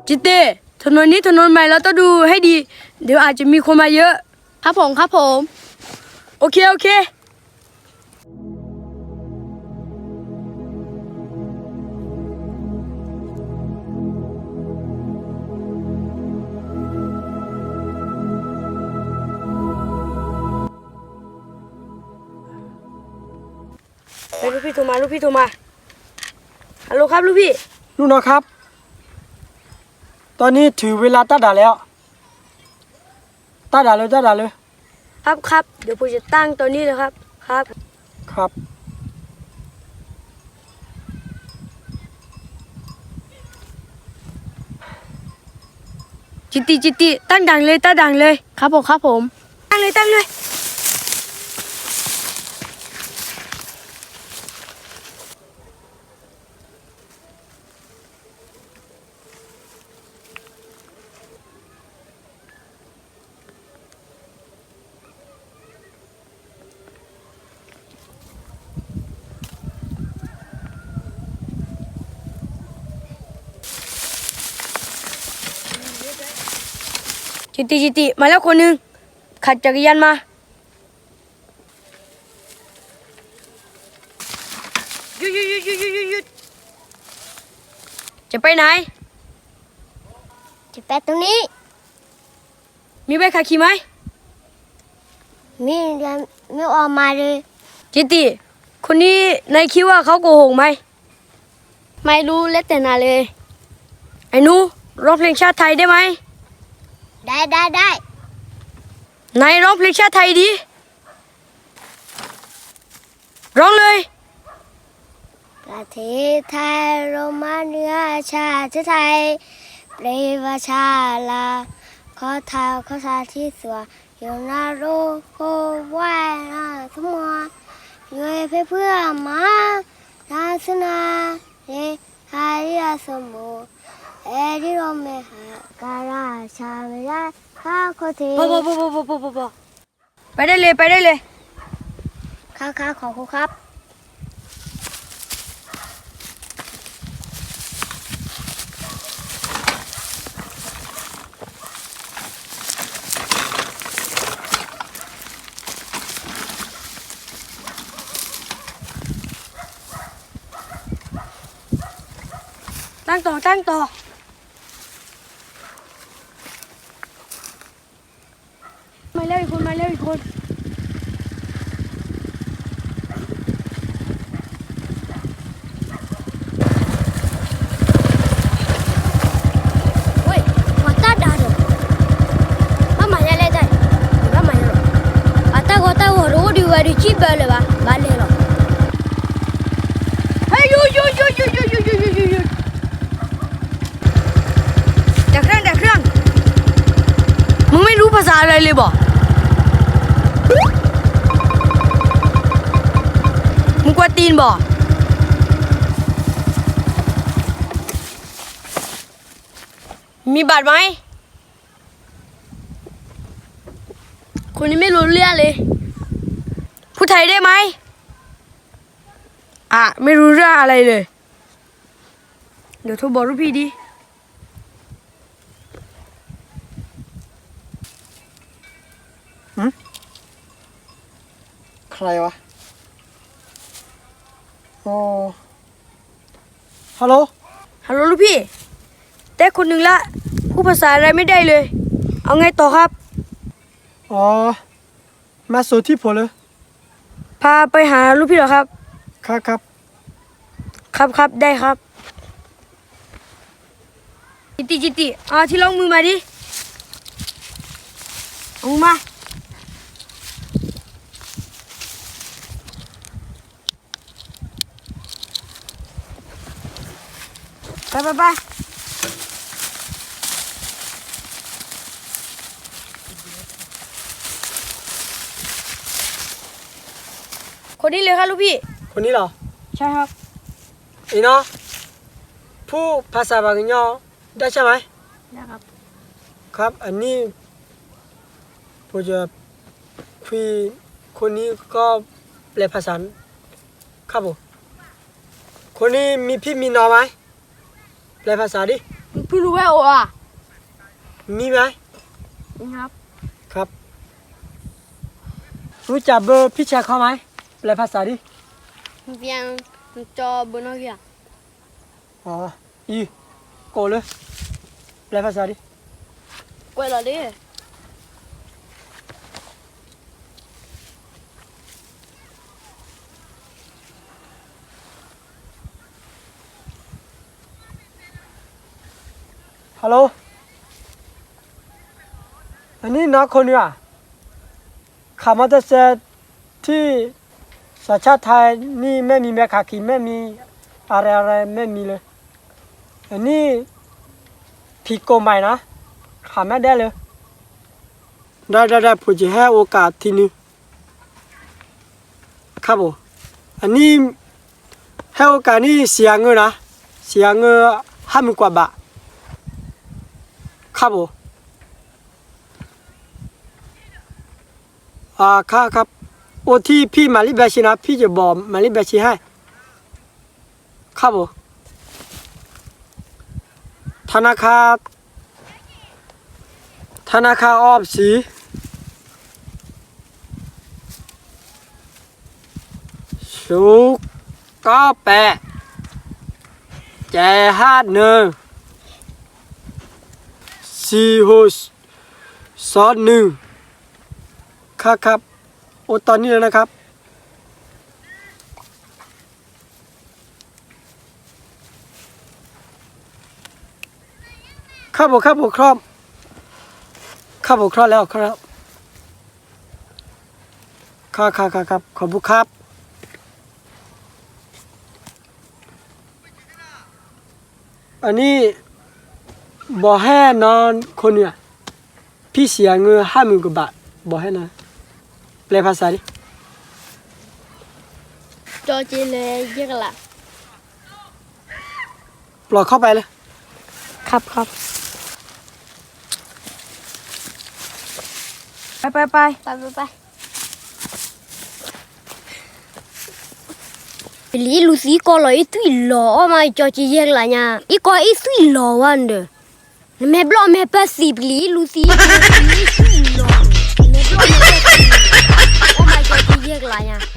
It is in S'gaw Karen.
เจติ ถนนนี้ถนนใหม่ เราต้องดูให้ดี เดี๋ยวอาจจะมีคนมาเยอะ ครับผม ครับผม โอเค โอเค เฮ้ย ลูกพี่โทรมา ลูกพี่โทรมา ฮัลโหลครับ ลูกพี่ ลูกน้องครับ ตอนนี้ถึงเวลาตั้งด่านแล้ว ตั้งด่านเลย ตั้งด่านเลย ครับ ครับ เดี๋ยวผมจะตั้งตอนนี้เลยครับ ครับ ครับ จิติ จิติ ตั้งด่านเลย ตั้งด่านเลย ครับผม ครับผม ตั้งเลย ตั้งเลย จิติ จิติ มาแล้วคนหนึ่ง ขับจักรยานมา หยุด หยุด หยุด หยุด หยุด หยุด จะไปไหน จะไปตรงนี้ มีใบขับขี่ไหม ไม่ ยังไม่ออกมาเลย จิติ คนนี้นายคิดว่าเขาโกหกไหม ไม่รู้ แล้วแต่นายเลย ไอ้หนู ร้องเพลงชาติไทยได้ไหม ได้ ได้ ได้ ไหนร้องเพลงชาติไทยดิ ร้องเลย ประเทศไทยเรามาเหนือชาติไทย เปรียบว่าชาลา ขอทานข้าวสารที่สวน อยู่นรกโคไว้นะสมอ อยู่ให้เพื่อนมา นาสุนา เย ฮาริยาสมุทร เอริโรเมหา การาชาเมยะ พระโคเท พอ พอ พอ พอ พอ พอ พอ พอ ไปได้เลย ไปได้เลย ครับ ครับ ขอบคุณครับ ตั้งต่อ ตั้งต่อ มาแล้วอีกคน มาแล้วอีกคน เฮ้ย ขอต้าดาเถอะ บ้าหมายาแลได้ บ้าหมายาหรอ อาต้าขอต้าหัวรู้ดีว่าดีชีพเบอร์เลยปะ บ้าเลยหรอ เฮ้ย หยุด หยุด หยุด หยุด หยุด หยุด หยุด หยุด ดับเครื่อง ดับเครื่อง มึงไม่รู้ภาษาอะไรเลยบ่ มึงกวนตีนบ่ มีบัตรไหม คนนี้ไม่รู้เรื่องเลย พูดไทยได้ไหม อ่ะ ไม่รู้เรื่องอะไรเลย เดี๋ยวโทรบอกลูกพี่ดิ หืม ใครวะ อ๋อ ฮัลโหล ฮัลโหล ลูกพี่ ได้คนหนึ่งละ พูดภาษาอะไรไม่ได้เลย เอาไงต่อครับ อ๋อ มาส่งที่ผมเลย พาไปหาลูกพี่เหรอครับ ครับ ครับ ครับ ครับ ได้ครับ จิติ จิติ เอาที่รองมือมาดิ เอามือมา ไป ไป ไป คนนี้เลยครับลูกพี่ คนนี้เหรอ ใช่ครับ ไอ้น้อง พูดภาษาปากกะยอได้ใช่ไหม ได้ครับ ครับ อันนี้ ผมจะคุย คนนี้ก็แปลภาษา ครับผม คนนี้มีพี่มีน้องไหม แปลภาษาดิ ဖုလူဝဲအိၣ်ဧါ. မံမး, ครับ, รู้จักเบอร์พี่ชายเขาไหม แปลภาษาดิ. မ့ၢ်ကၠီဘိနီၣ်ဂံၢ်ဧါ. အံၤ, ကိးလၢ, แปลภาษาดิ. ကွဲးလီၤလံ. Hello, အနံၣ်နီၢ်ခိနုာ်ဧါ, ခးမီတစဲး ထံၣ် สัญชาติไทยนี่ไม่มีใบขับขี่ ไม่มีอะไรอะไรไม่มีเลย. อันนี้ผิดกฎหมายนะ ขายไม่ได้เลย. ได้ได้ได้ ผมจะให้โอกาสทีนึงครับผม. อันนี้ให้โอกาสนี่เสียเงินนะ เสียเงินห้าหมื่นกว่าบาทครับผม. อ่า ครับครับ โอนที่พี่หมายเลขบัญชีนะ พี่จะบอกหมายเลขบัญชีให้ครับผม. ธนาคาร ธนาคารออมสิน ศูนย์ เก้า แปด เจ็ด ห้า หนึ่ง สี่ หก สอง หนึ่ง ครับครับ โอนตอนนี้เลยนะครับ. ครับผม ครับผม ครับ ครับผม ครับแล้ว ครับ ครับ ครับ ครับ ครับ ขอบคุณครับ. อันนี้ บอกให้นอนคนเดียว พี่เสียเงินห้าหมื่นกว่าบาท บอกให้นอน แปลภาษาดิ. ကၠီက့ၤလၢယဲၢ်ကလး. ပျီၢ်ခီပာ်လၢ ครับครับ ไปไปไป ไปไปไป ပလံၤအံၣ်လူၤသံကီၢ်လီၤ အံၣ်သွံၣ်လီၤအီၣ်မး ကၠီက့ၤယဲၢ်ကလးညါ အံၣ်ကီအံၣ်သွံၣ်လီၤဝဲဒီး နမဲာ်ဘျီၣ်မဲာ်ပၢၢ်သံ ပလံၤအံၣ်လူၤသံ အံၣ်သွံၣ်လီၤ နမဲာ်ဘျီၣ်မဲာ်ပၢၢ်သံ အီၣ်မး ကၠီက့ၤယဲၢ်ကလးညါ.